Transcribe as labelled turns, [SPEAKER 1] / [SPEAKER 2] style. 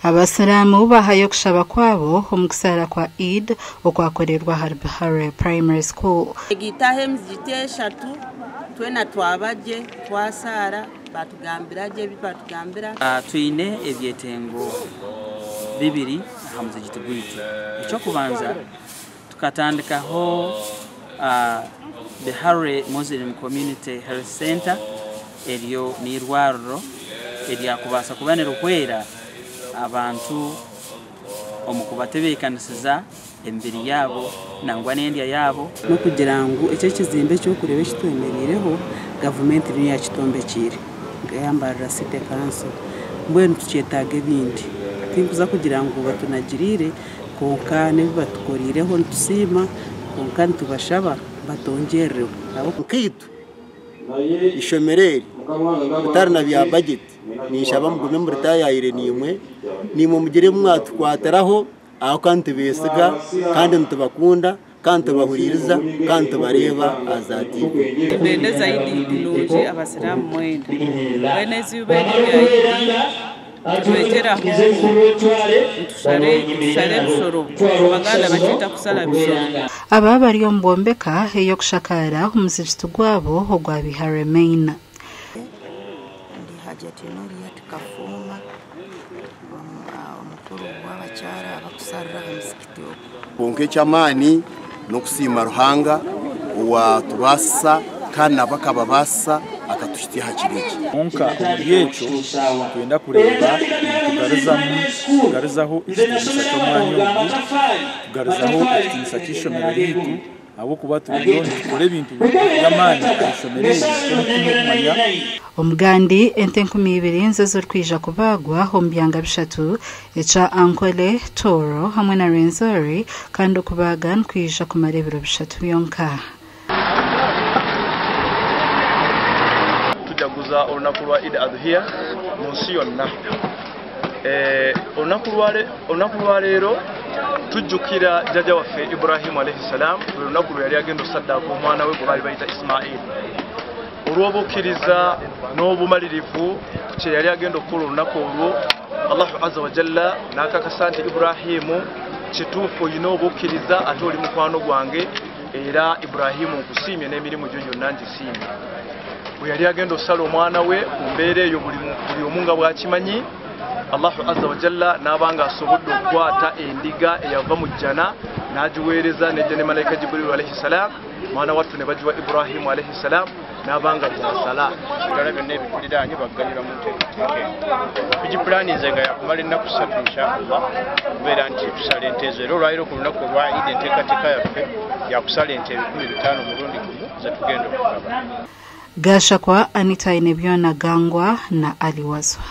[SPEAKER 1] Abasiraamu bahayo okushaba kwabo omu kusaara kwa Eid okwakorerwa ahari Biharwe Primary School.
[SPEAKER 2] Twegaitaho emizigiti eshatu twena twaba gye twasaara batugambira gye ebi batugambira.
[SPEAKER 3] Twine ebyetengo bibiri aha muzigiti gwaitu. Eky'okubanza tukatandikaho Biharwe Muslim Community Health Centre, eryo n'eirwariro eryakubaasa kuba nirihwera abantu omu kubatebeekanisiza emibiri yaabo nangwa n'endya yaabo.
[SPEAKER 4] N'okugira ngu eki ekizimbe eki orikureeba eki twemereireho, gavumenti niyo yaakitombekyeire eya Mbarara City Council. Mbwenu tukyetaaga ebindi. Tinkuza kugira ngu batunagiriire kwonka n'ebi batukoreireho nitusiima kwonka nitubashaba batongyerereho.
[SPEAKER 5] Nkaitwe eishomero eri ritari na bya bajeti, ninshaba mugume muritaayaayire naimwe, naimwe mugire ebi mwatukwatiraho ahabw'okuba nitubeesiga kandi nitubakunda kandi nitubahuriiriza kandi nitubareeba aha za tiivi.
[SPEAKER 6] Nimbendeza Idi nungi abasiraamu mwena. Mbwenu eizooba eri erya Idi nitujwekyeraho ngu nitushara ebisoro, Abaganda bakyeta kusara bisoro.
[SPEAKER 1] Aba bari omu bwombeka ey'okushakaara omuzigiti gwabo ogwa Biharwe Main.
[SPEAKER 7] Ndi Hajati Nuriat Kafuuma, omukuru w'abakyara abakusharira aha muzikiti ogu.
[SPEAKER 8] Kwonka eky'amaani n'okusiima Ruhanga owaatubaasisa kandi nabo akababaasisa akatuhitsya aha kiro eki.
[SPEAKER 9] Kwonka omuri ekyo nitwenda kureeba ngu tugarizaho ekitiinisa ky'omwanya ogu, tugarizaho ekitiinisa ky'eishomero ryaitu ahabw'okuba turiyo nitukora ebintu by'amaani aha ishomero eri eky'omutima okumanya.
[SPEAKER 1] Omugandi, ente 2000 nizo zirikwija kubaagwa omu byanga bishatu ekya Ankole, Tooro hamwe na Rwenzori kandi okubaaga nikwija kumara ebiro bishatu byonka.
[SPEAKER 10] Tujaguza olunaku lwa Eid Adhuhiya mu nsi yonna. Olunaku lwaleero tujjukira jjajja waffe Ibrahim alaihi salam lwe lunaku lwe yali agenda osaddaaka omwana we gwe baali bayita Ismail. Olw'obukkiriza n'obumalirivu ku kye yali agenda okukola olunaku olwo, Allahu azza wa jalla n'akakasa nti Ibrahimu kituufu olina obukkiriza ate oli mukwano gwange era Ibrahimu nkusiimye n'emirimu gyo gyonna ngisiimye. Bwe yali agenda osala omwana we ku mbeera eyo buli omu nga bw'akimanyi, Allahu azza wa jalla n'aba nga asobodde okukwata endiga eyava mu jjana n'agiweereza n'ejja ne malayika Jibriilu alaihi salaam, mwana wattu ne bagiwa Ibrahimu alaihi salaam n'aba nga gy'asala.
[SPEAKER 11] Ebirala byonna ebituliraanye baganyulwa mu nteekateeka eno. Tugipulaninze nga yakumala ennaku ssatu insha Allah okubeera nti tusala ente ezo era olwaleero ku lunaku olwa Eid enteekateeka yaffe yakusala ente 5000 omulundi gumu ze tugenda okugaba.
[SPEAKER 1] Gashakwa, Anita Ainebyona Gangwa na Ali Waswa.